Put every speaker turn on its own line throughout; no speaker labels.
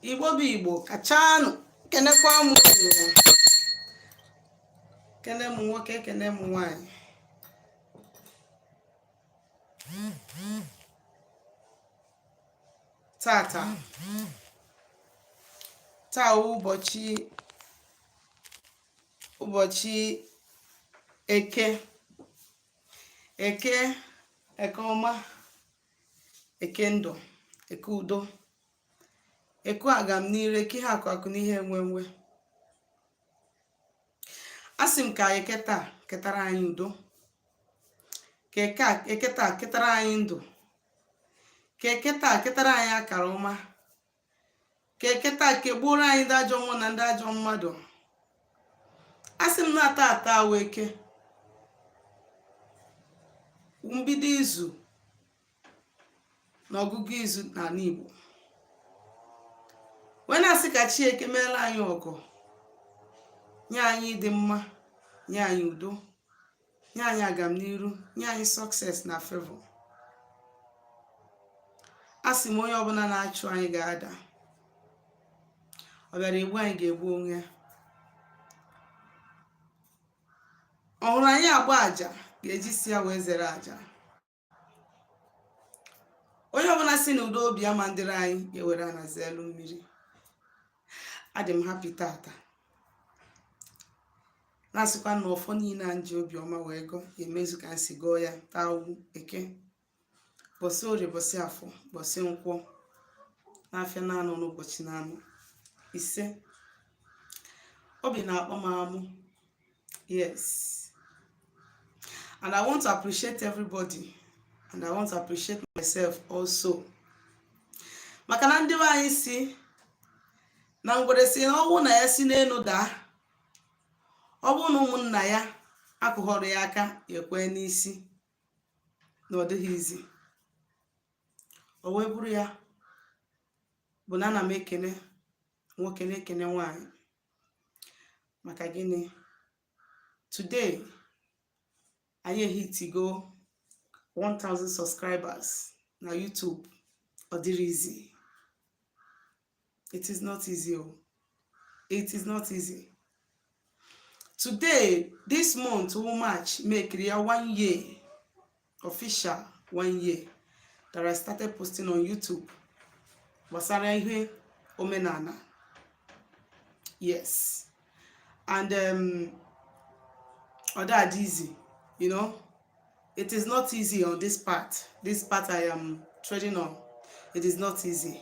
Igbo bụ Igbo, kachanụ. Kenekwa m unu, kene m nwoke, kene m nwanyị. Tata taa ụbọchị Eke, Eke, Eke ọma, Eke ndụ, Eke udo, Eke agamniru, Eke ihe akụ akụ na ihe enwe enwe. A sị m ka Eke taa ketara anyị udo, ka Eke taa ketara anyị ndụ, ka Eke taa ketara anyị akara ọma, ka Eke taa kegbuoro anyị ndị ajọ mmụọ na ndị ajọ mmadụ. A sị m na tata wụ Eke, mbido izu na ọgụgụ izu n'ala Igbo, wee na-asị ka chi Eke meela anyị ọgọ, nye anyị ịdị mma, nye anyị udo, nye anyị agamniru, nye anyị success na favor. A sị m onye ọbụla na-achụ anyị ga-ada, ọ bịara egbu anyị ga-egbu onwe ya, ọ hụrụ anyị agba aja ga-eji isi ya wee zere aja. Onye ọbụla si na udo obi ama ndịrị anyị ga-ewere anazi elu mmiri. Adị m happy tata, na-asịkwa na ọfọ niile a ji obiọma wee gọọ ga-emezu ka m si gọọ ya. Taa wụ Eke, bọsị Orie, bọsị Afọ, bọsị Nkwọ, n'afịa na-anọ n'ụbọchị na-anọ ise. Obi na-akpọ m amụ. Yes, and I want to appreciate everybody and I want to appreciate myself also, maka na ndị be anyị si na ngwere si na ọ wụ na ya si n'elu daa, ọ bụrụ na ụmụnna ya akụghọrọ ya aka, ya ekwe n'isi na ọ dịghị easy. O wee bụrụ ya bụ na ana m ekene nwoke, na-ekene nwanyị. Maka gịnị? Today anyị ehitigo 1000 subscribers na YouTube. Ọ dịrị easy. It is not easy o. It is not easy. Today, this month wụ March, make ya one year, official one year that I started posting on YouTube gbasara ihe omenala. Yes, and ọ dị easy. It is not easy on this part, this part I am trading on. It is not easy.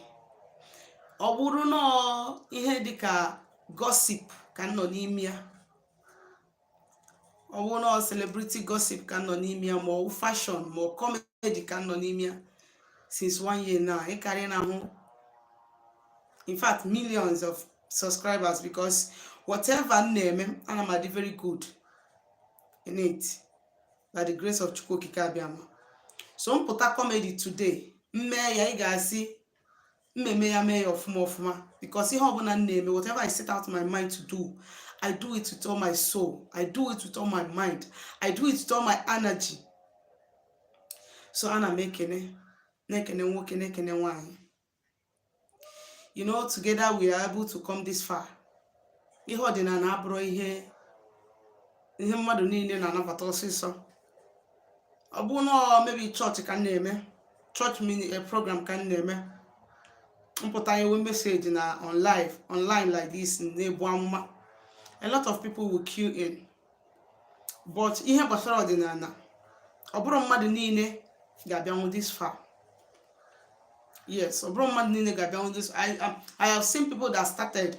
Ọ bụrụ na ihe dịka gossip ka m nọ n'ime ya, ọ bụrụ na celebrity gossip ka m nọ n'ime ya, ma ọ fashion, ma ọ comedy ka m nọ n'ime ya since one year now, ịkarị na ahụ, in fact, millions of subscribers, because whatever m na-eme, ana m adị very good in it by the grace of Chukwu Okike Abịama. So m pụta comedy today, m mee ya, ị ga-asị mmemme ya, mee ya ọfụma ọfụma, because ihe ọbụla m na-eme, whatever I set out my mind to do, I do it with all my soul, I do it with all my mind, I do it with all my energy. So ana m ekene, na-ekene nwoke, na-ekene nwanyị. Together we are able to come this far. Ihe ọdịnala abụrụ ihe mmadụ niile na-anabata ọsịsọ. Ọ bụrụ na ọ maybe chọọchị ka m na-eme, church mini program ka m na-eme, mpụta ewe message na on live online like this, na-ebu amụma, a lot of people will queue in. But ihe gbasara ọdịnala, ọ bụrụ mmadụ niile ga-abịanwu this far. Yes, ọ bụrụ mmadụ niile ga-abịanwu this. I have seen people that started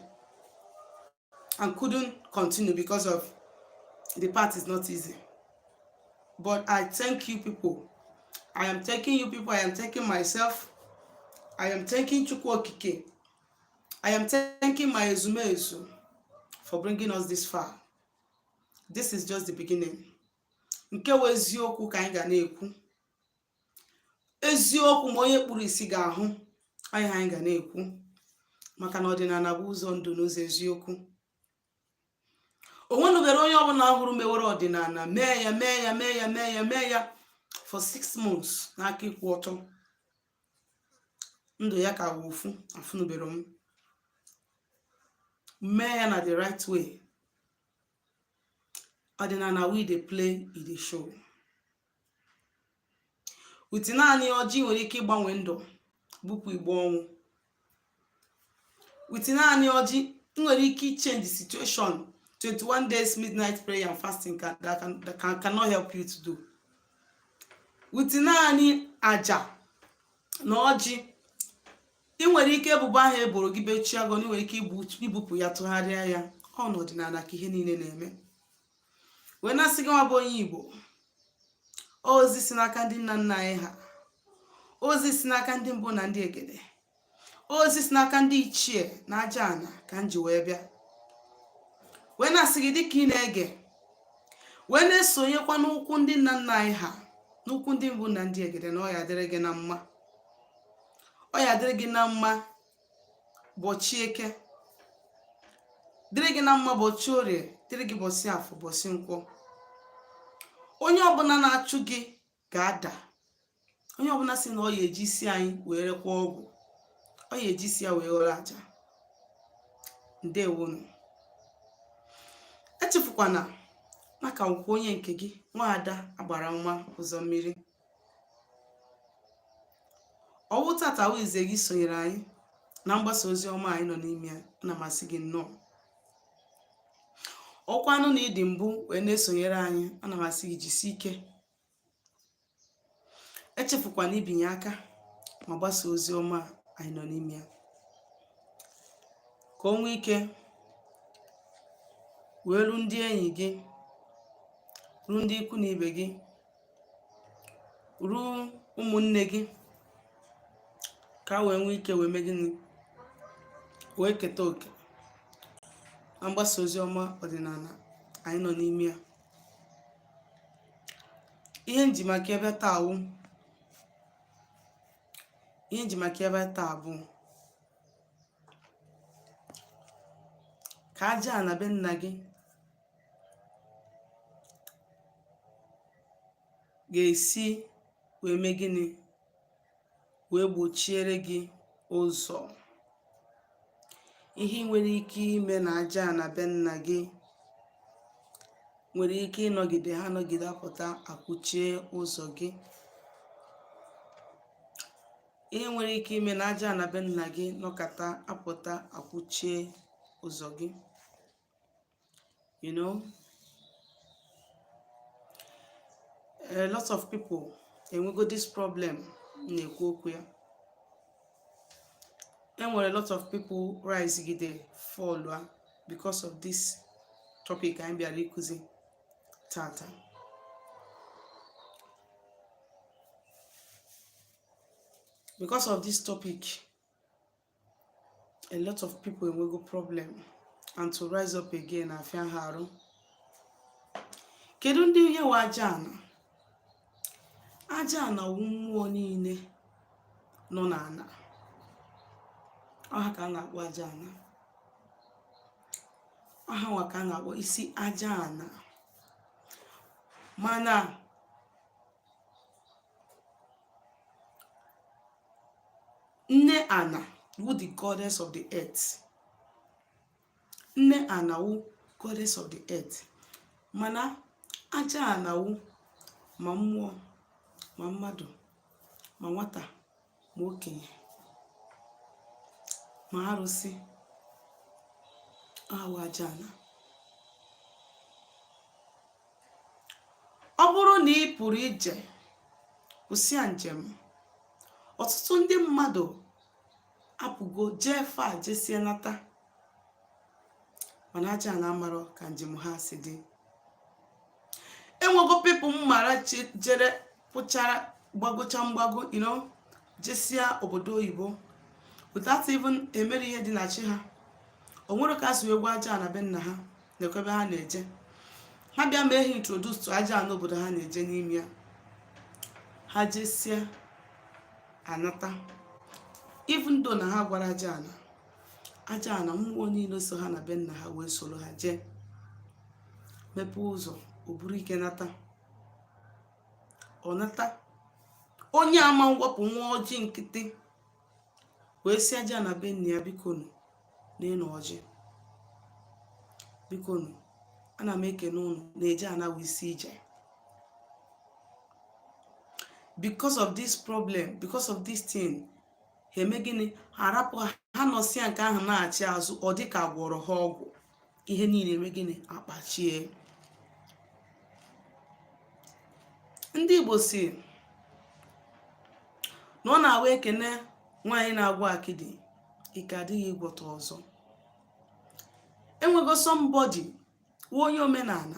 and couldn't continue because of the path is not easy. But I thank you people. I am thanking you people. I am thanking myself. I am thanking Chukwu Okike. I am thanking my ezumezu for bringing us this far. This is just the beginning. Nke wụ eziokwu ka anyị ga na-ekwu, eziokwu, ma onye kpuru isi ga-ahụ anyị. Anyị ga na-ekwu maka na ọdịnala bụ ụzọ ndụ n'ụzọ eziokwu. O nwenubere onye ọbụla hụrụ mewere ọdịnala, mee ya, mee ya, mee ya, mee ya, mee ya for 6 months n'aka ịkwụ ọtọ, ndụ ya ka wụ ofu. Afụnubere m. Mee ya na the right way. Ọdịnala we dey play, e dey show. With naanị ọjị nwere ike ịgbanwe ndụ, bupụ igbe ọnwụ. With naanị ọjị nwere ike change situation. 21 days midnight prayer and fasting that cannot help you to do. With naanị aja na ọjị, ị nwere ike ebubo ahụ eboro gị bechie agụ, ị nwere ike ibupụ ya, tụgharịa ya. Ọ n'ọdịnala ka ihe niile na-eme. Wee na-asị gị, nwa bụ onye Igbo, ozi si n'aka ndị nna nna anyị ha, ozi si n'aka ndị mbụ na ndị egede, ozi si n'aka ndị ichie na aja ana ka m ji wee bịa, wee na-asị gị, dịka ị na-ege wee na-esonyekwa n'ụkwụ ndị nna nna anyị ha, n'ụkwụ ndị mbụ na ndị egede, na ọ ya dịrị gị na mma, ọ ya dịrị gị na mma bọchị Eke, dịrị gị na mma bọchị Orie, dịrị gị bọchị Afọ, bọchị Nkwọ. Onye ọbụla na-achụ gị ga-ada. Onye ọbụla sị na ọ ya eji isi anyị wee rekwa ọgwụ, ọ ya eji isi ya wee ghọrọ aja. Ndewonu. Echefukwana maka nkwa onye nke gị, nwaada agbara nwa ụzọ mmiri. Ọwụ tata wize gị sonyere anyị na mgbasa ozi ọma anyị nọ n'ime ya, ana m asị gị nnọọ. Ọkwanụ na ịdị mbụ wee na-esonyere anyị, ana m asị gị jisie ike. Echefukwana ibinye aka ma gbasa ozi ọma anyị nọ n'ime ya, ka o nwee ike wee ru ndị enyi gị, ru ndị ikwu na ibe gị, ruo ụmụnne gị, ka wee nwee ike wee mee gịnị? Wee keta oke na mgbasa ozi ọma ọdịnala anyị nọ n'ime ya. Ihe nji maka ebe taa wụ, ihe nji maka ebe taa bụ ka aja na be nna gị ga-esi wee mee gịnị? Wee gbochiere gị ụzọ. Ihe ị nwere ike ime na aja na be nna gị nwere ike ịnọgide, ha nọgide apụta akwụchie ụzọ gị. Ihe nwere ike ime na aja na be nna gị nọkata apụta akwụchie ụzọ gị. A lot of people enwego this problem na-ekwu okwu ya. Enwere a lot of people rise gide fall because of this topic anyị bịara ịkụzi tata. Because of this topic, a lot of people enwego problem, and to rise up again afịa ha arụ. Kedu ndị ihe wụ aja ana? Aja ana wụ mmụọ niile nọ n'ana. Ọha ka a na-akpọ aja ana. Ọha nwa ka a na-akpọ isi aja ana. Mana nne ana wụ the goddess of the earth. Nne ana wụ goddess of the earth, mana aja ana wụ ma mmụọ, ma mmadụ, ma nwata, ma okenye, ma arụsị awụ aja ana. Ọ bụrụ na ị pụrụ ije kwụsịa njem, ọtụtụ ndị mmadụ apụgo jee fa jesie nata, mana aja ana amarọ ka njem ha si dị. Enwego people mmara jere pụchara gbagocha mgbago, jesia obodo oyibo without even emere ihe dị na chi ha. O nwere ka a si wee gwa aja ana be nna ha nekwa ebe ha na-eje. Ha bịa mee ha introduce to aja ana obodo ha na-eje n'ime ya. Ha jesia anata, even though na ha gwara aja ana, aja ana mmụọ niile so ha na be nna ha wee soro ha jee mepee ụzọ, o buru ike nata. Ọ nata, onye ama mwepụ nwa ọjị nkịtị wee si aja na be nna ya, biko nụ n'ịnụ ọjị. Biko nụ, ana m ekene unu na-eje anawa isi ije. Because of this problem, because of this thing, ha eme gịnị? Ha arapụ ha nọsịa nke ahụ na-achị azụ. Ọ dị ka gwọrọ ha ọgwụ, ihe niile eme gịnị? Akpachie. Ndị Igbo si na ọ na-awa ekene nwaanyị na-agwọ akịdị, ike adịghị ịgwọta ọzọ. Enwego somebody wụ onye omenala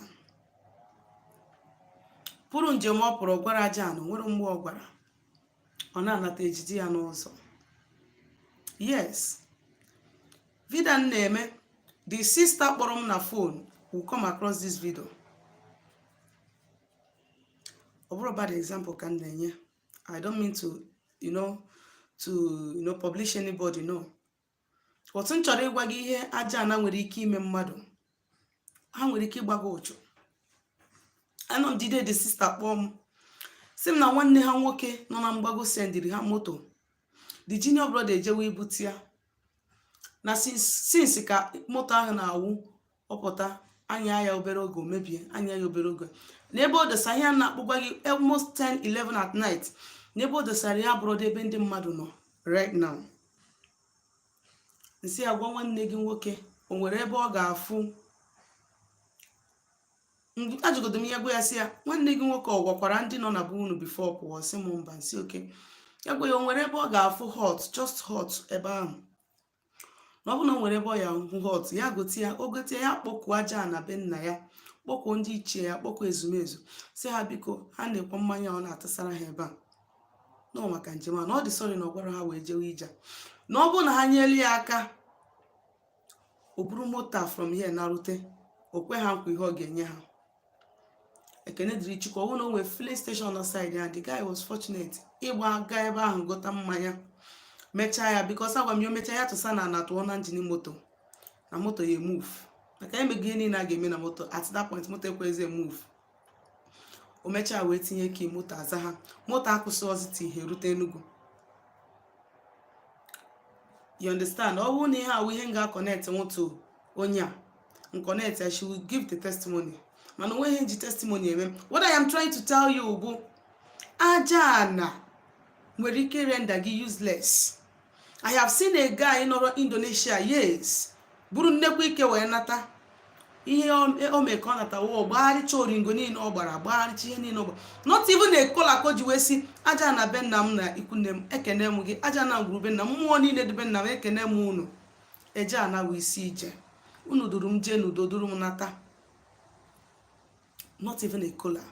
pụrụ njem, ọ pụrụ gwara aja na nwere mgbe ọ gwara ọ na-anata ejide ya n'ụzọ. Yes, video m na-eme, the sister kpọrọ m na phone will come across this video. Ọ bụrụ bad example ka m na-enye, I don't mean to publish anybody, no. Otu m chọrọ ịgwa gị ihe aja ana nwere ike ime mmadụ, ha nwere ike ịgba gị ụchụ. Anọ m jide the sister kpọọ m, sị m na nwanne ha nwoke nọ na mgbago sendiri ha moto. The junior brother ejewe ibute ya na since ka moto ahụ na-awụ ọpụta anya ya obere oge, o mebie anya ya obere oge. N'ebe o dosa ihe a na-akpụgwa gị, almost 10 11 at night, n'ebe o dosara ya bụrụ ebe ndị mmadụ nọ right now. Nsị ya gwa nwanne gị nwoke o nwere ebe ọ ga-afụ. Ajụgodo m ya, gwa ya, sị ya, nwanne gị nwoke ọ gwakwara ndị nọ na be unu before pụọ? Sị m mba. Nsị oke ya gwa ya o nwere ebe ọ ga-afụ hut, just hut ebe ahụ, na ọ bụ na o nwere ebe ọ ya hụ hut, ya gote ya, o gote ya, kpọkuo aja na be nna ya, kpọkuo ndị ichie ya, kpọkuo ezumezu, sị ha biko, ha na-ekwe mmanya ọ na-atasara ha ebe a nọ maka njem a, na ọ dị sorry na ọ gwara ha wee jewe ije, na ọ bụrụ na ha nyelu ya aka, o buru moto a from here narute. O kwe ha nkwa ihe ọ ga-enye ha. Ekene dịrị Chukwu, ọ bụrụ na o nwee filling station na side ya, the guy was fortunate ịgba gaa ebe ahụ gota mmanya, mechaa ya, because agwa m ya, o mechaa ya tụsa na ana, tụọ na engine moto, na moto ya emove, maka emego ihe niile a ga-eme na moto. At that point, moto ekweghịzi emove. O mechaa wee tinye key, moto aza ha, moto akwụsị ọzọ ihe rute Enugu. You understand? Ọ bụrụ na ihe awụ ihe m ga-aconnect nwụtụ onye a nconnect ya, she will give the testimony, mana onwe ihe nji testimony eme. What I am trying to tell you bụ aja ana nwere ike render gị useless. I have seen a guy nọrọ Indonesia years, bụrụ nnekwu ike wee nata. Ihe o mee ka ọ natawa, ọ gbagharịcha oringo niile ọ gbara, gbagharịcha ihe niile ọ gbara, not even a kola ka o ji wee si aja na be nna m na ikwu nne m, ekene m gị, aja na ngwuru be nna m, mmụọ niile dị be nna m, ekene m unu, eje anawa isi ije, unu duru m jee n'udo, duru m nata. Not even a kola.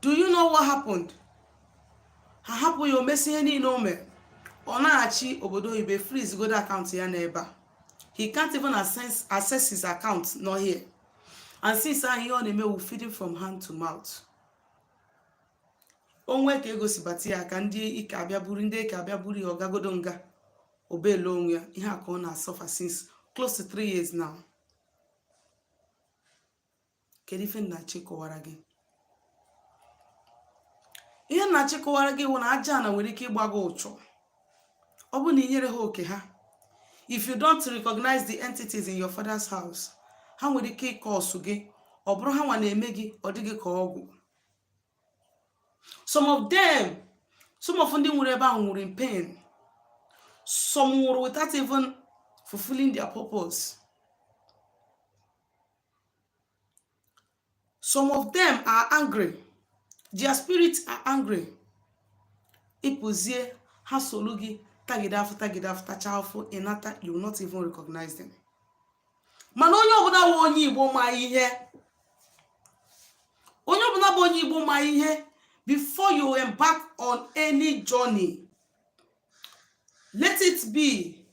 Do you know what happened? Ha hapụ ya, o mesi ihe niile o mere, ọ na-achị obodo oyibo, freeze godo account ya n'ebe a. He can't even access his account, not here. And since ahụ, ihe ọ na-eme wu feeding from hand to mouth. Onwe ka ego si bata ya aka, ndị ike abịa buru, ndị ike abịa buru ya, ọgagodo nga obele onwe ya. Ihe a ka ọ na-asuffer since close to 3 years now. Kedu ife nnachi kọwara gị? Ihe nnachi kọwara gị wụ na aja ana nwere ike ịgba gị ụchụ ọ bụrụ na ị nyere ha oke ha. If you don't recognize the entities in your father's house, ha nwere ike ịkọ ọsụ gị. Ọ bụrụ ha nwa na-eme gị, ọ dịghị ka ọgwụ. Some of them, some of ndị nwụrụ ebe ahụ nwụrụ in pain. Some nwụrụ without even fulfilling their purpose. Some of them are angry, their spirits are angry. Ịpụzie, ha solu gị tagide afọ, tagide afọ, tacha afọ, ịnata, you will not even recognize them. Mana onye ọbụla bụ onye Igbo ma ihe, onye ọbụla bụ onye Igbo ma ihe, before you embark on any journey, let it be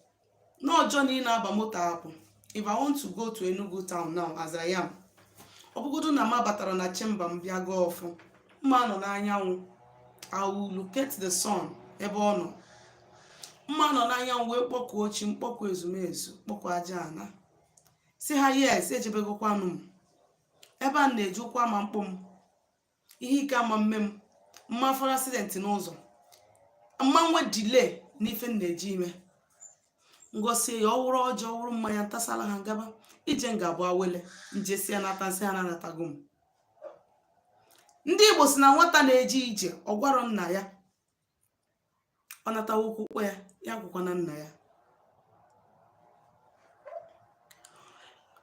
no journey na-aba moto apụ. If I want to go to Enugu town now, as I am, ọ bụgodu na m batara na chamber m bịa gaa ọfụ mma nọ n'anyanwụ, I will locate the sun ebe ọ nọ. Mma nọ n'anyanwụ wee kpọkuo chi m, kpọkuo ezumezu, kpọkuo aja ana, si ha, yes, ejebegokwanụ m ebe a na-eji ụkwụ ama mkpụ m, ihe ike ama mme m, mma fọrọ accident n'ụzọ, mma nwe delay n'ife m na-eji ime. Ngosie ya, ọ wụrụ ọjị, ọ wụrụ mmanya, ntasala ha ngaba ije m ga-abụ awele njesi ya nata nsị ha na-anatago m. Ndị Igbo si na nwata na-eje ije ọ gwarọ nna ya, ọ natawa okwu kpọ ya, ya gwụkwana nna ya.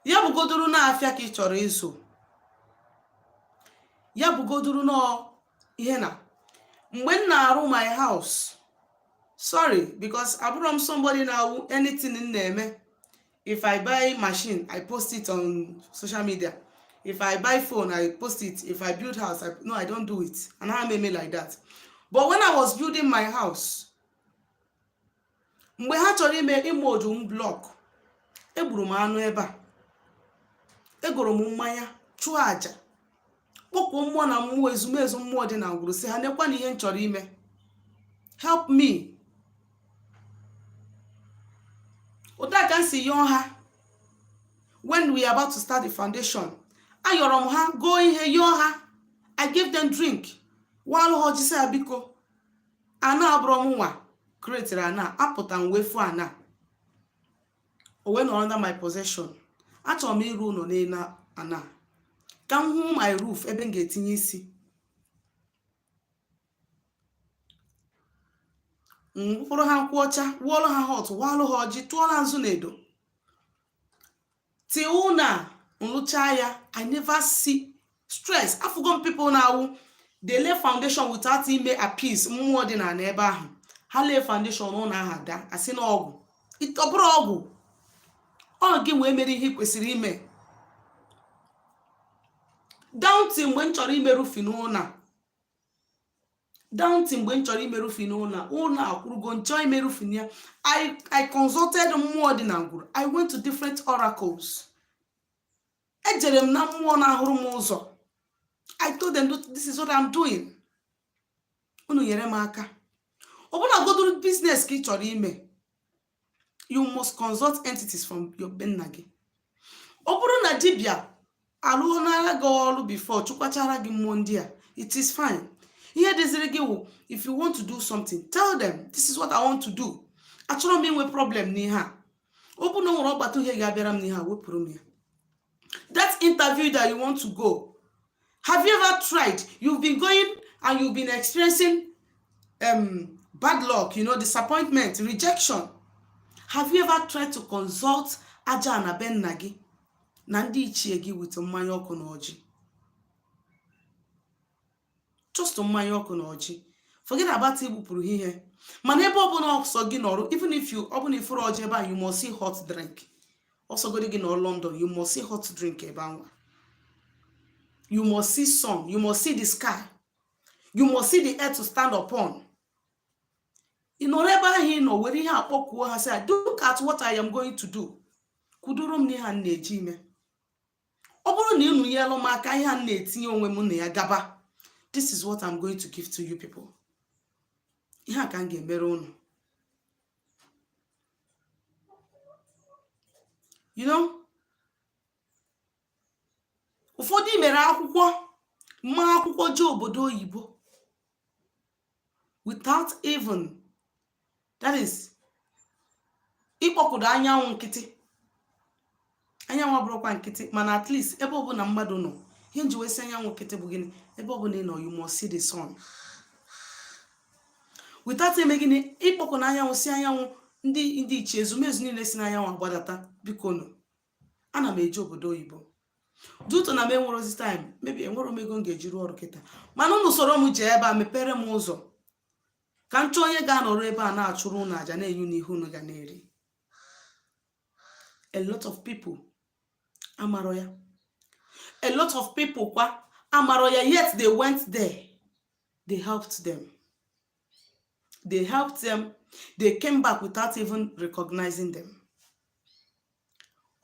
Ya bụgoduru na afịa ka ị chọrọ ịzụ, ya bụgoduru na ihe na mgbe m na-arụ my house, sorry, because abụrọ m somebody na-awụ anything m na-eme, if I buy machine, I post it on social media. If I buy phone, I post it. If I build house, I, no, I don't do it. Anaghị m eme like that. But when I was building my house, mgbe ha chọrọ ime ime oju m block, egburu m anụ ebe a, egoro m mmanya, chụọ aja, kpọkuo mmụọ na mmụọ ezumezu mmụọ dị na ngwuru, sị ha nekwa na ihe m chọrọ ime, help me. Otu a ka m si yọọ ha when we are about to start the foundation. Ayọrọ m ha, goo ihe, yọọ ha. I gave them drink, walụ ha ọjị, sị ha biko, ana abụrọ m nwa createri ana, apụta m wee fụ ana, o wee nọrọ under my possession. Achọrọ m ịrụ ụlọ n'elu ana ka m hụ my roof ebe m ga-etinye isi. M kwụrụ ha nkwụ ọcha, wụọlụ ha hot, waalụ ha ọjị, tụọla nzu na edo till na m lụchaa ya. I never see stress. Afụgo m people na-awụ they lay foundation without ime appease mmụọ dị n'ala ebe ahụ. Ha lay foundation, ụlọ ahụ ada, asị na ọgwụ. Ọ bụrọ ọgwụ, ọ gị wee mere ihe ị kwesịrị ime. Down till mgbe m chọrọ ime roofing ụlọ, down till mgbe m chọrọ ime roofing ụlọ, ụlọ akwụrụgo, m chọọ ime roofing ya, I consulted mmụọ dị na ngwuru. I went to different oracles. Ejere m na mmụọ na-ahụrụ m ụzọ. I told them, "This is what I'm doing, unu nyere m aka." Ọbụnagoduru business ka ị chọrọ ime, you must consult entities from your be nna gị. Ọ bụrụ na dibịa alụọnara gị ọrụ before, chụkwachara gị mmụọ ndị a, it is fine. Ihe dịziri gị wụ, if you want to do something, tell them, "This is what I want to do. Achọrọ m inwe problem n'ihe a. Ọ bụ na o nwere ọgbata uhie ga-abịara m n'ihe a, wepụrụ m ya." That interview that you want to go, have you ever tried? You've been going and you've been experiencing bad luck, disappointment, rejection. Have you ever tried to consult aja na be nna gị na ndị ichie gị with mmanya ọkụ na ọjị? Just mmanya ọkụ na ọjị. Forget about igbupụrụ ha ihe, mana ebe ọbụla ọsọ gị nọrọ, even if you ọbụla ifuru ọjị ebe a, you must see hot drink. Ọsọgodi gị nọ London, you must see hot drink ebe ahụ. You must see sun, you must see the sky, you must see the earth to stand upon. Ị nọrọ ebe ahụ ị nọ were ihe akpọkuo ha, sị, "Look at what I am going to do. Kwudoro m n'ihe a m na-eji ime. Ọ bụrụ na unu nyelụ m aka, ihe a m na-etinye onwe m na ya gaba, this is what I'm going to give to you people. Ihe a ka m ga-emere unu." Ụfọdụ mere akwụkwọ, ma akwụkwọ jee obodo oyibo without even, that is, ịkpọkudo anyanwụ nkịtị. Anyanwụ abụrụkwa nkịtị, mana at least ebe ọbụla mmadụ nọ, ihe nji wee sị anyanwụ nkịtị bụ gịnị? Ebe ọbụla ị nọ, you must see the sun. Without ime gịnị? Ịkpọkụ na anyanwụ, si anyanwụ, ndị ichie, ezumezu niile si n'anyanwụ agbadata, biko nụ, ana m eje obodo oyibo. Due to na m enwerozi time, maybe enwero m ego m ga-eji rụọ ọrụ kịta, mana unu soro m jee ebe a, mepere m ụzọ ka m chọọ onye ga-anọrọ ebe a na-achụrụ unu aja, na-enye unu ihe unu ga na-eri. A lot of people amarọ ya. A lot of people kwa amarọ ya, yet they went there, they helped them, they helped them, they came back without even recognizing them.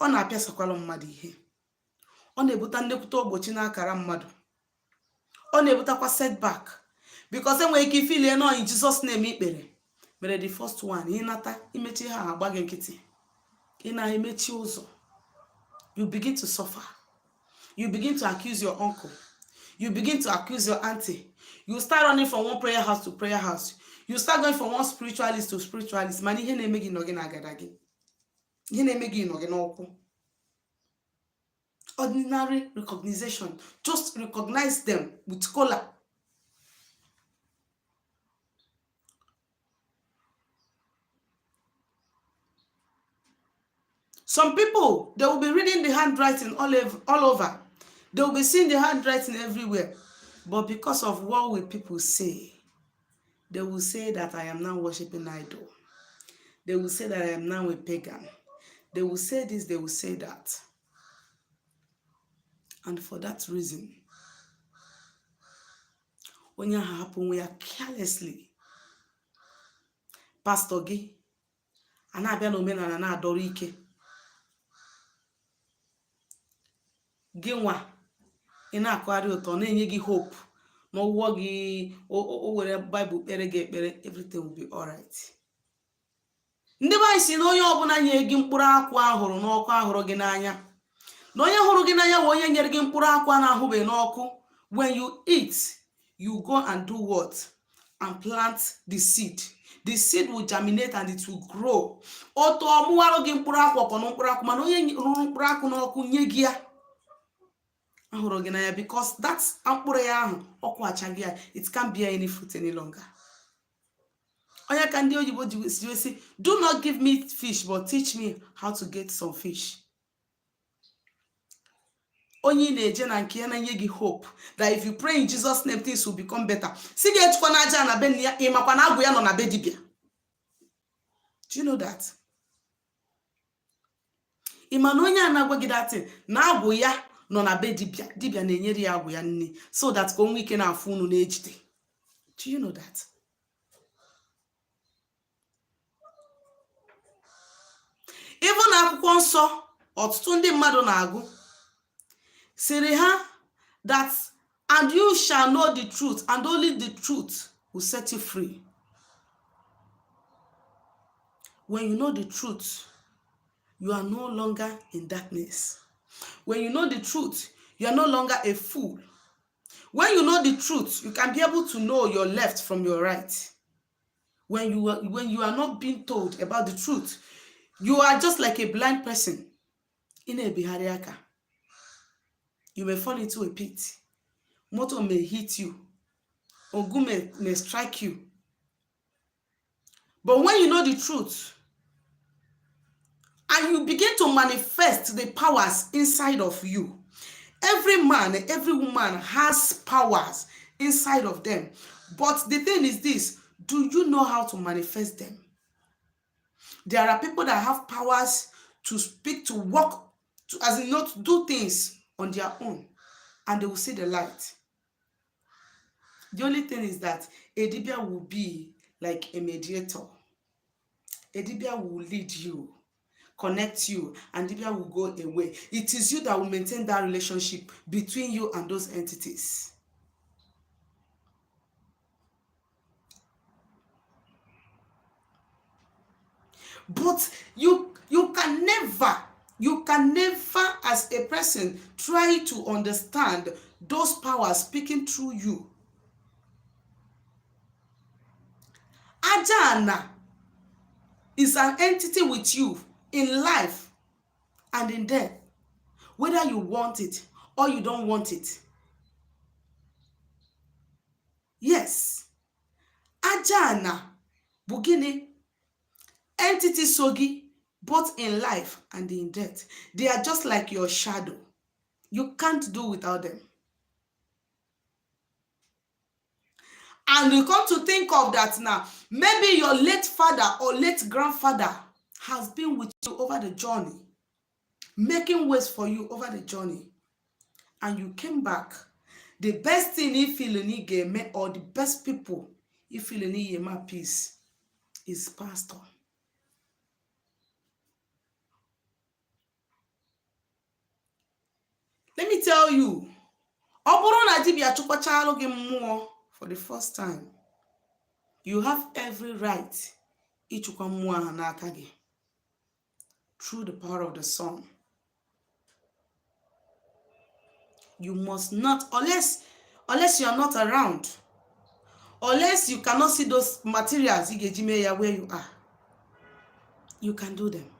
Ọ na-apịasakwala mmadụ ihe, ọ na-ebute nnekwute ogbochi n'akara mmadụ, ọ na-ebutakwa setback, because enwere ike ifilie na in Jesus name ikpere mere the first one, ịnata imechi ha agba gị nkịtị, ị na-emechi ụzọ. You begin to suffer, you begin to accuse your uncle, you begin to accuse your auntie, you start running from one prayer house to prayer house, you start going from one spiritualist to spiritualist, mana ihe na-eme gị nọ gị na agada gị. Ihe na-eme gị nọ gị n'ụkwụ. Ordinary recognition, just recognize them with kola. Some people, they will be reading the handwriting all over. They will be seeing the handwriting everywhere. But because of what will people say, they will say that I am now worshiping idol. They will say that I am now a pagan. They will say this, they will say that. And for that reason, onye ahụ hapụ onwe ya carelessly. Pastor gị a na-abịa n'omenala na-adọrọ ike gị nwa ị na-akụgharị ụtọ na-enye gị hope na ọgwụgwọ gị o were Bible kpere gị ekpere, everything will be alright. Ndị be anyị si na onye ọbụla nye gị mkpụrụ akwụ ahụrụ n'ọkụ ahụrụ gị n'anya, na onye hụrụ gị n'anya bụ onye nyere gị mkpụrụ akwụ a na-ahụbeghị n'ọkụ. When you eat, you go and do what? And plant the seed. The seed will germinate and it will grow. Otu ọmụwarụ gị mkpụrụ akwụ ọkọ na mkpụrụ akwụ, mana onye rụrụ mkpụrụ akwụ n'ọkụ nye gị ya ahụrụ gị n'anya, because that mkpụrụ ya ahụ ọkụ achaghị ya, it can't bear any fruit any longer. Onye ka ndị oyibo ji si, "Do not give me fish, but teach me how to get some fish." Onye ị na-eje na nke ya na-enye gị hope that if you pray in Jesus' name, things will become better, si gị echukwa na aja na be nne ya, ị makwa na agwụ ya nọ na be dibịa. Do you know that? Ị ma na onye a na-agwa gị that thing na agwụ ya nọ na be dibịa, dibịa na-enyere ya agwụ ya nri so that ka o nwee ike na-afụ unu na-ejide? Do you know that? Even akwụkwọ nsọ ọtụtụ ndị mmadụ na-agụ sịrị ha that, "And you shall know the truth, and only the truth will set you free." When you know the truth, you are no longer in darkness. When you know the truth, you are no longer a fool. When you know the truth, you can be able to know your left from your right. When you are not being told about the truth, you are just like a blind person. Ị na-ebigharị aka, you may fall into a pit, motor may hit you, ogu may strike you. But when you know the truth and you begin to manifest the powers inside of you, every man, every woman has powers inside of them. But the thing is this: do you know how to manifest them? There are people that have powers to speak, to work, to, as in, not do things on their own, and they will see the light. The only thing is that a dibia will be like a mediator. A dibia will lead you, connect you, and dibia will go away. It is you that will maintain that relationship between you and those entities. But you can never as a person try to understand those powers speaking through you. Aja is an entity with you in life and in death, whether you want it or you don't want it. Yes, aja bụ gịnị? Entity so gị both in life and in death. They are just like your shadow. You can't do without them. And you come to think of that now, maybe your late father or late grandfather has been with you over the journey, making ways for you over the journey, and you came back. The best thing ị feel na ị ga-eme, or the best people ị feel na ị ga-eme peace, is pastor. Let me tell you, ọ bụrụ na dibịa chụkwachalụ gị mmụọ for the first time, you have every right ịchụkwa mmụọ ahụ n'aka gị through the power of the sun. You must not, unless you are not around, unless you cannot see those materials ị ga-eji mee ya where you are, you can do them.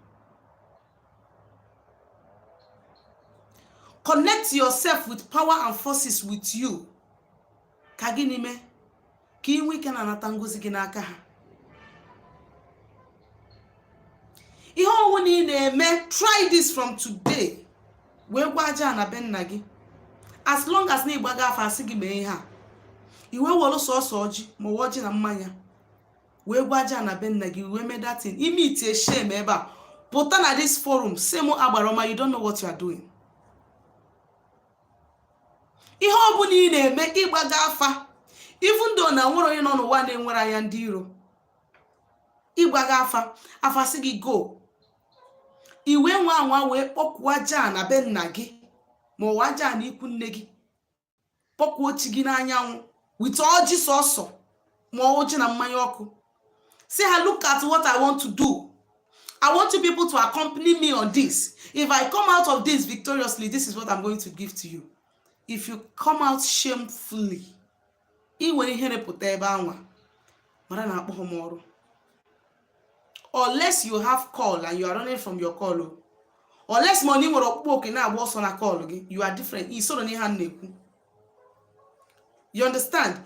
Connect yourself with power and forces with you. Ka gịnị mee? Ka ị nwee ike na-anata ngozi gị n'aka ha. Ihe ọwụna ị na-eme, try this from today. Wee gwa aja na be nna gị. As long as na ịgbaga afa asị gị mee ihe a, i wee were sọsọ ọjị ma ọ ọjị na mmanya wee gwa aja na be nna gị, wee mee that thing. Ime itie shame ebe a, pụta na this forum, sị m agbara ọma, you don't know what you are doing. Ihe ọbụla ị na-eme, ịgbaga afa, even though na nwere onye nọ n'ụwa na-enwere anya ndị iro, ịgbaga afa, afa sị gị go, i wee nwa anwa wee kpọkwuo aja na be nna gị ma ọwa aja na ikwu nne gị, kpọkwuo chi gị n'anyanwụ with ọjị sọsọ ma ọjị na mmanya ọkụ, say ha, "Look at what I want to do. I want you people to accompany me on this. If I come out of this victoriously, this is what I'm going to give to you. If you come out shamefully, ị nwere ihere pụta ebe anwa, mara na akpọghị m ọrụ." Unless you have call and you are running from your call o. Unless ma ị nwere ọkpụkpọ oke na-agba ọsọ na call gị, you are different. Isoro n'ihe a na-ekwu, you understand?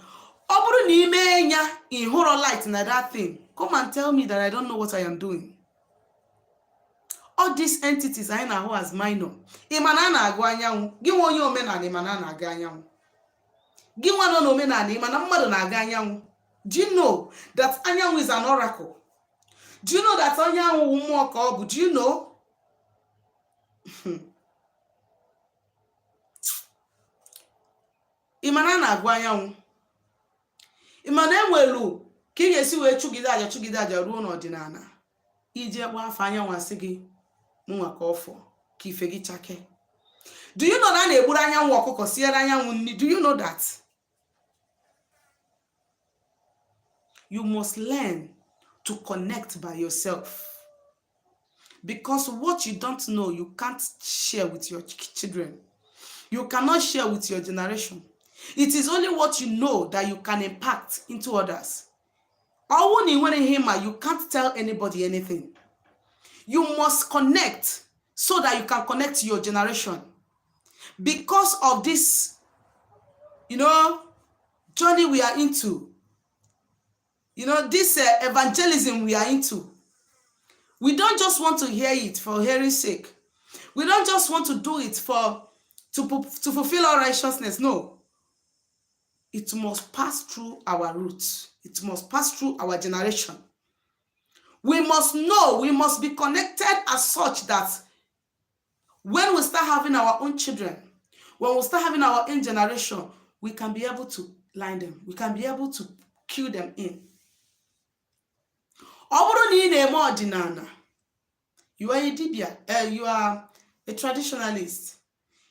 Ọ bụrụ na ime ya, ị hụrụ light na that thing, come and tell me that I don't know what I am doing. All these entities anyị na-ahụ as minor, ị ma na a na-agụ anyanwụ? Gị nwa onye omenala, ị ma na a na-agụ anyanwụ? Gị nwa nọ n'omenala, ị ma na mmadụ na-aga anyanwụ? Do you know that anyanwụ is an oracle? Do you know that anyanwụ wụ mmụọ ka ọ bụ? Do you know? Ị ma na a na-agụ anyanwụ? Ị ma na enwelu ka ị ga-esi wee chụgide aja, chụgide aja ruo n'ọdịnala, ije gbaa afọ, anyanwụ asị gị mụnwa ka ọ fọ ka ife gị chake? Do you know na a na-egburu anyanwụ ọkụkọ, siere anyanwụ nri? Do you know that? You must learn to connect by yourself, because what you don't know, you can't share with your children. You cannot share with your generation. It is only what you know that you can impact into others. Ọwụ na ị nwere ihe ma, you can't tell anybody anything. You must connect so that you can connect to your generation. Because of this journey we are into, this evangelism we are into, we don't just want to hear it for hearing sake. We don't just want to do it for to fulfill our righteousness. No, it must pass through our roots. It must pass through our generation. We must know, we must be connected as such that when we start having our own children, when we start having our own generation, we can be able to line them, we can be able to cue them in. Ọ bụrụ na ị na-eme ọdịnala, you are a dibia, you are a traditionalist,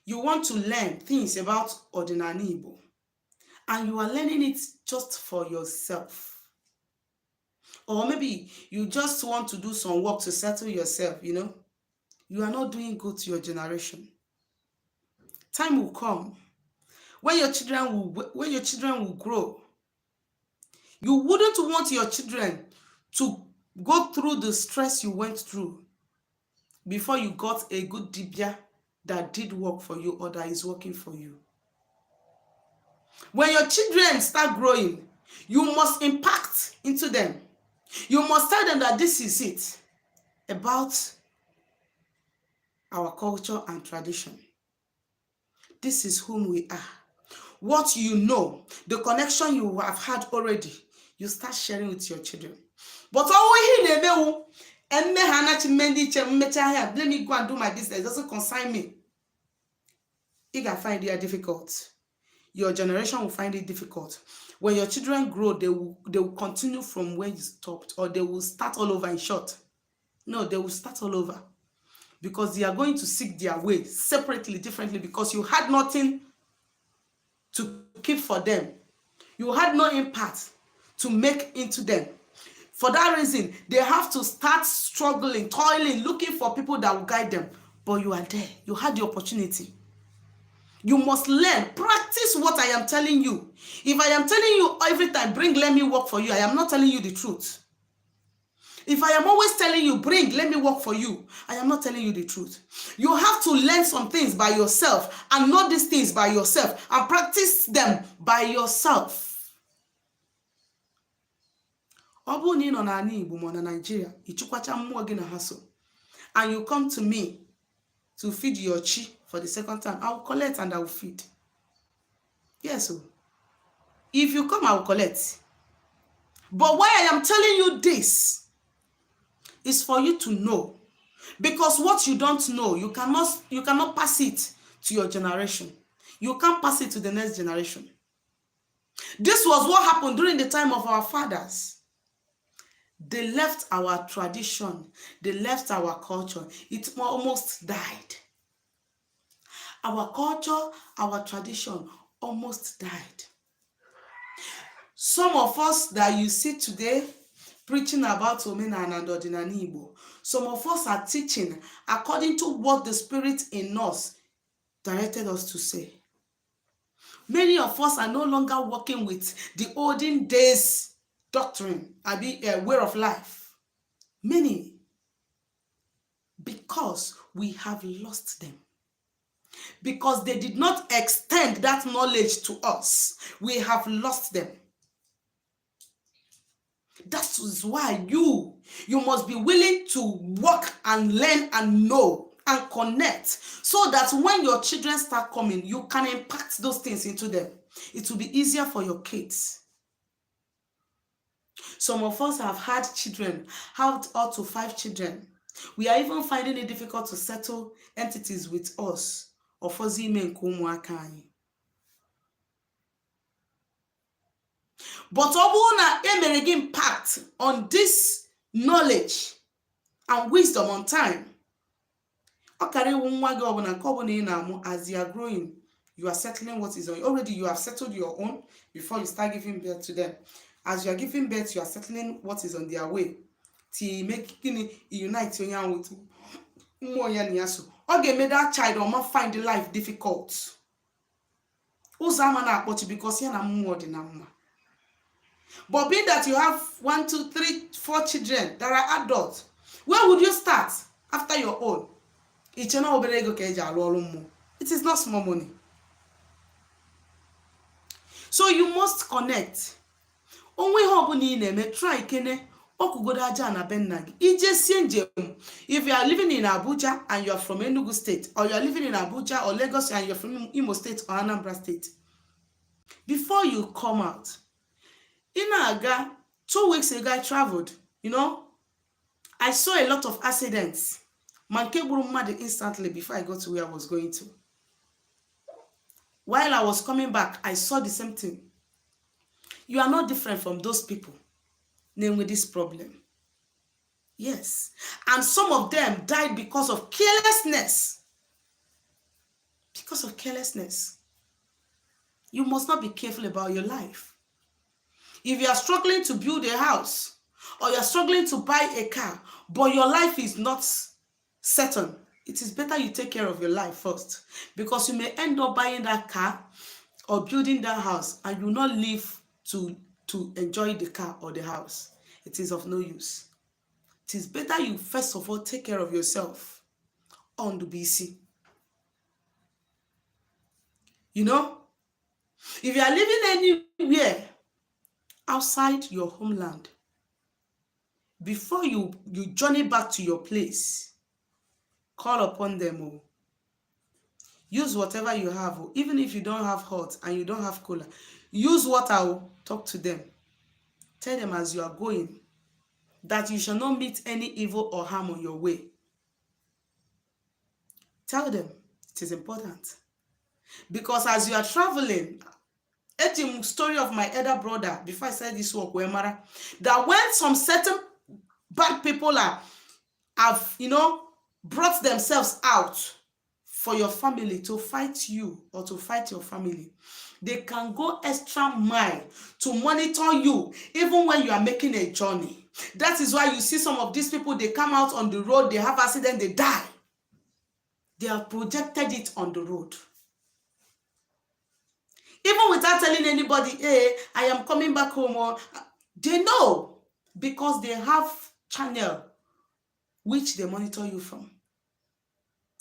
you want to learn things about ọdịnala Igbo, and you are learning it just for yourself, or maybe you just want to do some work to settle yourself, you are not doing good to your generation. Time will come when your children will grow. You wouldn't want your children to go through the stress you went through before you got a good dibia that did work for you or that is working for you. When your children start growing, you must impact into them. You must tell them that this is it about our culture and tradition. This is whom we are. What you know, the connection you have had already, you start sharing with your children. But ọnwụ ihe ị na-emewu emme ha anachi mme ndị iche mmecha ahịa, let me go and do my business, it doesn't concern me. Ị ga-find it difficult. Your generation will find it difficult. When your children grow, they will continue from where you stopped, or they will start all over. In short, no, they will start all over because they are going to seek their way separately, differently, because you had nothing to keep for them. You had no impact to make into them. For that reason, they have to start struggling, toiling, looking for people that will guide them. But you are there. You had the opportunity. You must learn, practice what I am telling you. If I am telling you every time, "Bring, let me work for you," I am not telling you the truth. If I am always telling you, "Bring, let me work for you," I am not telling you the truth. You have to learn some things by yourself and know these things by yourself and practice them by yourself. Ọ bụrụ na ị nọ n'ala Igbo ma ọ na Nigeria, ịchụkwacha mmụọ gị na ha so, and you come to me to feed your chi for the second time, I will collect and I will feed. Yes o, if you come, I will collect. But why I am telling you this is for you to know, because what you don't know, you cannot pass it to your generation. You can't pass it to the next generation. This was what happened during the time of our fathers. They left our tradition, they left our culture. It almost died. Our culture, our tradition almost died. Some of us that you see today preaching about omenala and ọdịnala Igbo, some of us are teaching according to what the spirit in us directed us to say. Many of us are no longer working with the olden days doctrine, abi way of life. Many, because we have lost them, because they did not extend that knowledge to us. We have lost them. That is why you must be willing to work and learn and know and connect, so that when your children start coming, you can impact those things into them. It will be easier for your kids. Some of us have had children, have up to five children. We are even finding it difficult to settle entities with us. Ọfọzi ime nke ụmụaka anyị. But ọ bụrụ na e mere gị impact on this knowledge and wisdom on time, ọ kara iwu nwa gị ọbụla nke ọbụla ị na-amụ, as they are growing, you are settling what is on. Already you have settled your own before you start giving birth to them. As you are giving birth, you are settling what is on their way till make gịnị? Unite onye ahụ with mmụọ ya na ya. So ọ ga-eme that child ọma find life difficult, ụzọ ama na-akpọchi, because ya na mmụọ dị na mma. But being that you have one, two, three, four children that are adults, where would you start after your own? Iche na obere ego ka eji arụ ọrụ mmụọ. It is not small money. So you must connect. Onwe ihe ọbụla ị na-eme, try kene ọkụgodo aja na be nna gị ije sie njem. If you are living in Abuja and you are from Enugu State, or you are living in Abuja or Lagos and you are from Imo State or Anambra State, before you come out, ị na-aga. 2 weeks ago I traveled. I saw a lot of accidents, ma nke gburu mmadụ instantly before I got to where I was going to. While I was coming back, I saw the same thing. You are not different from those people na-enwe this problem. Yes, and some of them died because of carelessness, because of carelessness. You must not be careful about your life. If you are struggling to build a house or you are struggling to buy a car, but your life is not certain, it is better you take care of your life first, because you may end up buying that car or building that house and you will not live to enjoy the car or the house. It is of no use. It is better you first of all take care of yourself on the BC. If you are living anywhere outside your homeland, before you journey back to your place, call upon them. Oh, use whatever you have. Oh, even if you don't have hot and you don't have kola, use water. Oh, talk to them. Tell them as you are going that you shall not meet any evil or harm on your way. Tell them. It is important, because as you are traveling, eji m story of my elder brother before I started this work wee mara that when some certain bad people are have brought themselves out for your family to fight you or to fight your family, they can go extra mile to monitor you even when you are making a journey. That is why you see some of these people, they come out on the road, they have accident, they die. They have projected it on the road even without telling anybody, "Hey, I am coming back home," or they know because they have channel which they monitor you from.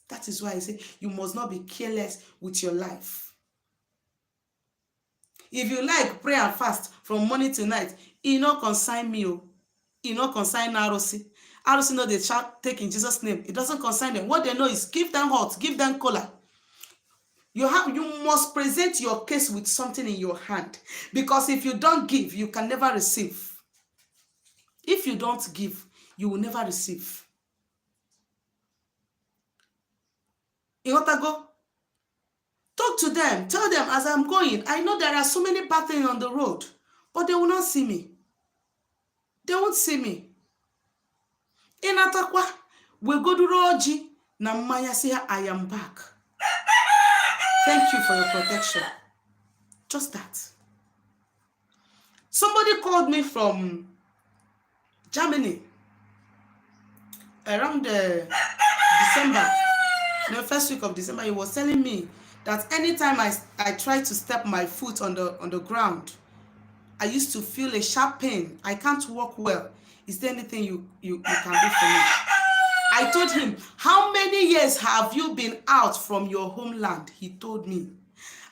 That is why I say you must not be careless with your life. If you like, pray and fast from morning to night. E no concern me o. E no concern arụsị. Arụsị no dey shout, "Take in Jesus' name." It doesn't concern them. What they know is give them hot, give them kola. You must present your case with something in your hand, because if you don't give, you can never receive. If you don't give, you will never receive. Ịghọtago? Talk to them. Tell them, "As I'm going, I know there are so many bad things on the road, but they will not see me. They won't see me." Ịnatakwa, wegoduru ọjị na mmanya, si ha, "I am back. Thank you for your protection." Just that. Somebody called me from Germany around December, the first week of December. He was telling me that anytime I try to step my foot on the ground, I used to feel a sharp pain. I can't walk well. Is there anything you can do for me? I told him, "How many years have you been out from your homeland?" He told me.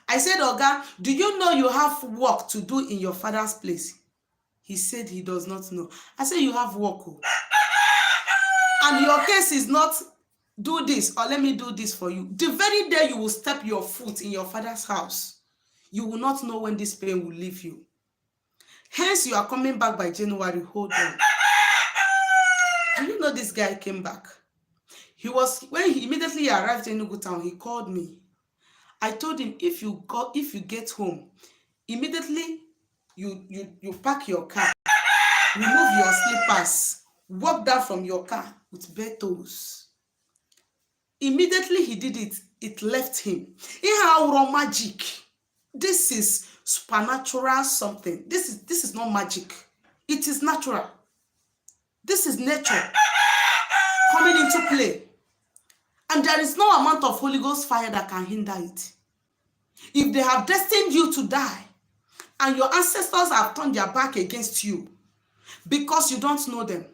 I said, "Oga, do you know you have work to do in your father's place?" He said he does not know. I said, "You have work. Oh. And your case is not do this or let me do this for you. The very day you will step your foot in your father's house, you will not know when this pain will leave you. Hence, you are coming back by January. Hold on." Do you know this guy came back? He was when he immediately arrived in Enugu town, he called me. I told him, if you get home, immediately you park your car, remove your slippers, walk down from your car with bare toes." Immediately he did it, it left him. Ihe awụrọ magic. This is supernatural something. This is not magic. It is natural. This is nature coming into play. And there is no amount of Holy Ghost fire that can hinder it. If they have destined you to die, and your ancestors have turned their back against you because you don't know them,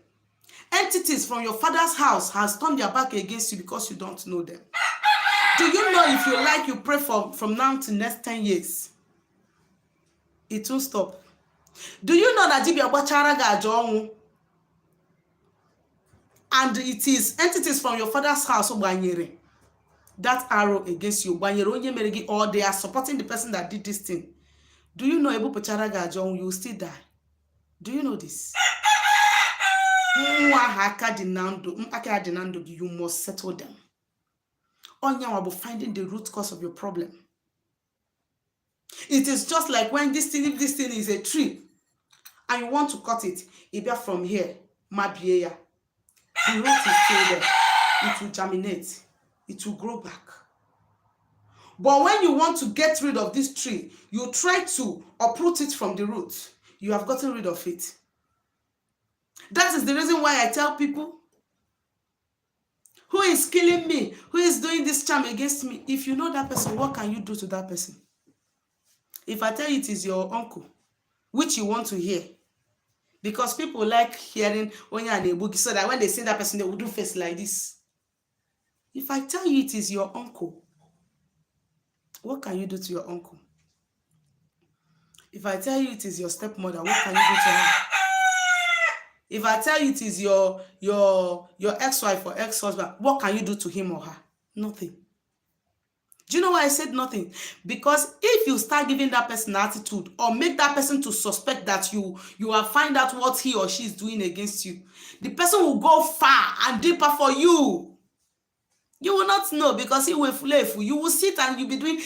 entities from your father's house has turned their back against you because you don't know them. Do you know if you like, you pray for from now to next 10 years, it won't stop? Do you know that dibia gbachara gị aja ọnwụ, and it is entities from your father's house gbanyere that arrow against you, gbanyere onye mere gị, or they are supporting the person that did this thing? Do you know ebupụchara gị aja ọnwụ, you will still die? Do you know this? Mmụọ ahụ aka dị na ndụ, aka ya dị na ndụ gị, you must settle them. Onyanwa bụ finding the root cause of your problem. It is just like when this thing, if this thing is a tree and you want to cut it, ị bịa from here mabie ya, the root is still there. It will germinate, it will grow back. But when you want to get rid of this tree, you try to uproot it from the root, you have gotten rid of it. That is the reason why I tell people, "Who is killing me? Who is doing this charm against me?" If you know that person, what can you do to that person? If I tell you it is your uncle, which you want to hear, because people like hearing onye a na-egbu gị, so that when they see that person, they will do face like this. If I tell you it is your uncle, what can you do to your uncle? If I tell you it is your stepmother, what can you do to her? If I tell you it is your ex-wife or ex-husband, what can you do to him or her? Nothing. Do you know why I said nothing? Because if you start giving that person attitude or make that person to suspect that you have find out what he or she is doing against you, the person will go far and deeper for you. You will not know because he will efulefu. You will sit and you'll be doing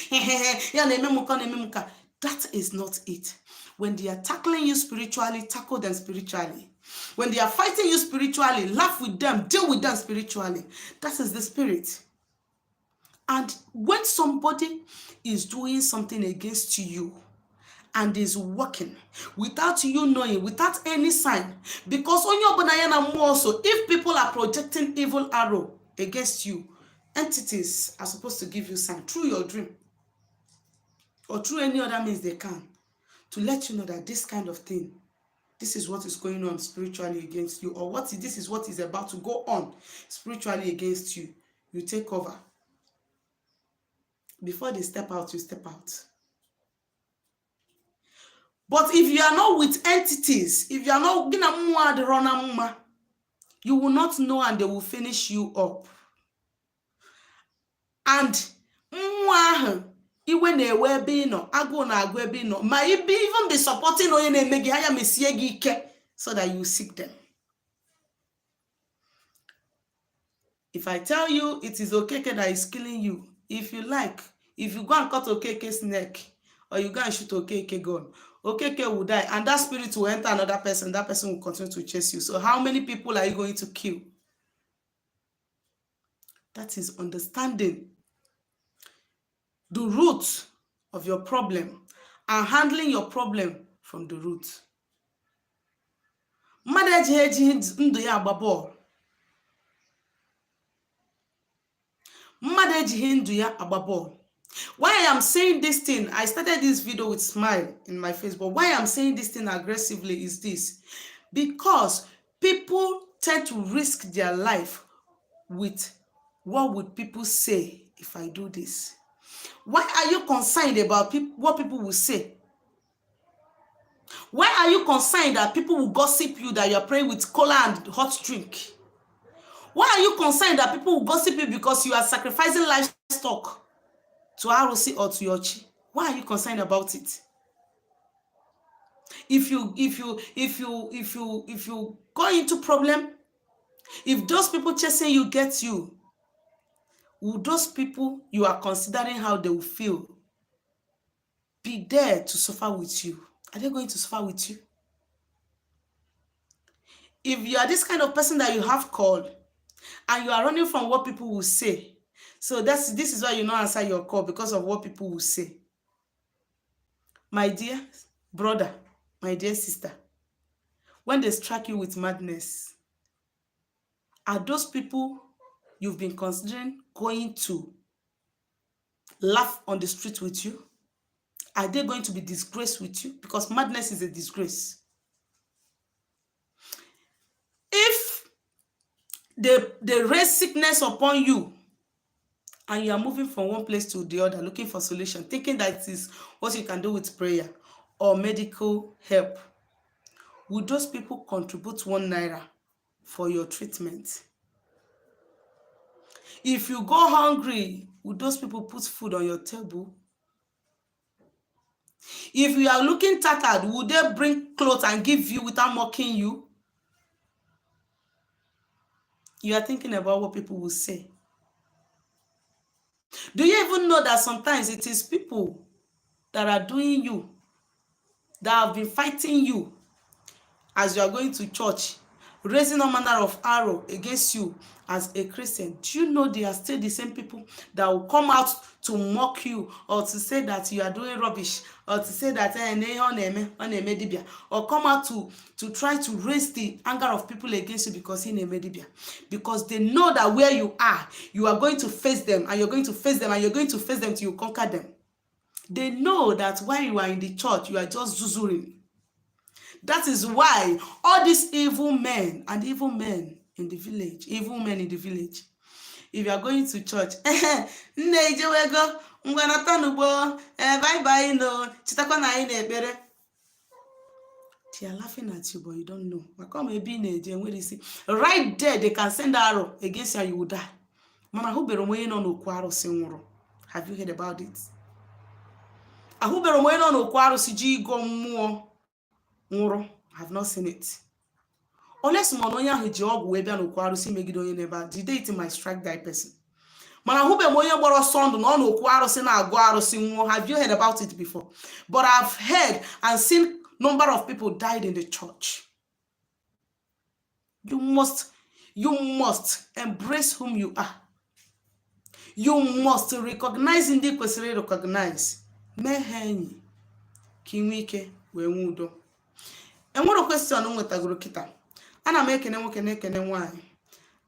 ya na-eme m nka, na-eme m nka. That is not it. When they are tackling you spiritually, tackle them spiritually. When they are fighting you spiritually, laugh with them, deal with them spiritually. That is the spirit. And when somebody is doing something against you and is working without you knowing, without any sign, because onye ọbụla ya na mmụọ so, if people are projecting evil arrow against you, entities are supposed to give you sign through your dream or through any other means they can to let you know that this kind of thing, this is what is going on spiritually against you, or what this is what is about to go on spiritually against you. You take cover. Before they step out, you step out. But if you are not with entities, if you are not, gị na mmụọ adịrọ na mma, you will not know and they will finish you up. And mmụọ ahụ iwe na-ewe ebe ị nọ, agụụ na-agụ ebe ị nọ, ma ibe even be supporting onye na-eme gị anya mesie gị ike so that you seek them. If I tell you it is Okeke that is killing you, if you like, if you go and cut Okeke's neck or you go and shoot Okeke gun, Okeke will die and that spirit will enter another person. That person will continue to chase you. So how many people are you going to kill? That is understanding the root of your problem and handling your problem from the root. Mmadụ ejighị ejighị ndụ ya agba bọọlụ. Mmadụ ejighị ndụ ya agba bọọlụ. Why I am saying this thing, I started this video with smile in my face, but why I'm saying this thing aggressively is this: because people tend to risk their life with "What would people say if I do this?" Why are you concerned about what people will say? Why are you concerned that people will gossip you that you are praying with cola and hot drink? Why are you concerned that people will gossip you because you are sacrificing livestock to arụsị or to your chi? Why are you concerned about it? If you go into problem, if those people chasing you get you, will those people you are considering how they will feel be there to suffer with you? Are they going to suffer with you? If you are this kind of person that you have called and you are running from what people will say, so that's this is why you not answer your call, because of what people will say. My dear brother, my dear sister, when they strike you with madness, are those people you've been considering going to laugh on the street with you? Are they going to be disgraced with you? Because madness is a disgrace. If they raise sickness upon you and you are moving from one place to the other looking for solution, thinking that it is what you can do with prayer or medical help, will those people contribute ₦1 for your treatment? If you go hungry, will those people put food on your table? If you are looking tattered, will they bring clothes and give you without mocking you? You are thinking about what people will say. Do you even know that sometimes it is people that are doing you, that have been fighting you as you are going to church, raising all manner of arrow against you as a Christian? Do you know they are still the same people that will come out to mock you or to say that you are doing rubbish or to say that na ihe ọ na-eme dibia, or come out to try to raise the anger of people against you because ị na-eme dibia? Because they know that where you are going to face them, and you're going to face them, and you're going to face them till you conquer them. They know that while you are in the church, you are just zuzuring. That is why all these evil men and evil men in the village, evil men in the village, if you are going to church, "Nne, ijewego? Ngwa, nata n'ugbo. Eh, bye bye. No, chetakwa na anyị na-ekpere." They are laughing at you, but you don't know. Maka ọma ebe ị na-eje nwere isi. Right there, they can send arrow against you and you will die. Mana ahụbere m onye nọ n'okwu arụsị nwụrụ. Have you heard about it? Ahụbere m onye nọ n'okwu arụsị ji ịgọ mmụọ nwụrụ. I have not seen it. Unless ma na onye ahụ ji ọgwụ wee bịa n'okwu arụsị megide onye n'ebe a, the day it might strike that person. Mana ahụbeghị m onye gbara ọsọ ndụ na ọ n'okwu arụsị na-agụ arụsị nwụọ. Have you heard about it before? But I've heard and seen number of people died in the church. You must embrace whom you are. You must recognize ndị kwesịrị recognize, mee ha enyi ka ị nwee ike wee nwee udo. Enwere question m nwetagoro kịta. Ana m ekene nwoke, na-ekene nwaanyị.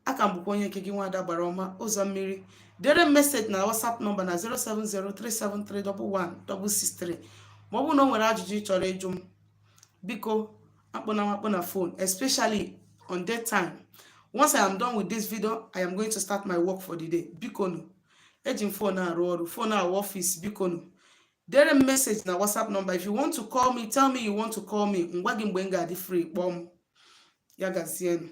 Aka m bụkwa onye nke gị, nwada gbara ọma ụzọ mmiri. Dere m message na WhatsApp nọmba na 07037311663 ma ọ bụrụ na o nwere ajụjụ ị chọrọ ịjụ m. Biko, akpọna m akpọ na phone, especially on that time. Once I am done with this video, I am going to start my work for the day. Bikonu, eji m phone arụ ọrụ, phone ahụ office. Bikonu, dere m message na WhatsApp number. If you want to call me, tell me you want to call me. Ngwa gị mgbe m ga-adị free, kpọọ m. Ya gazienụ.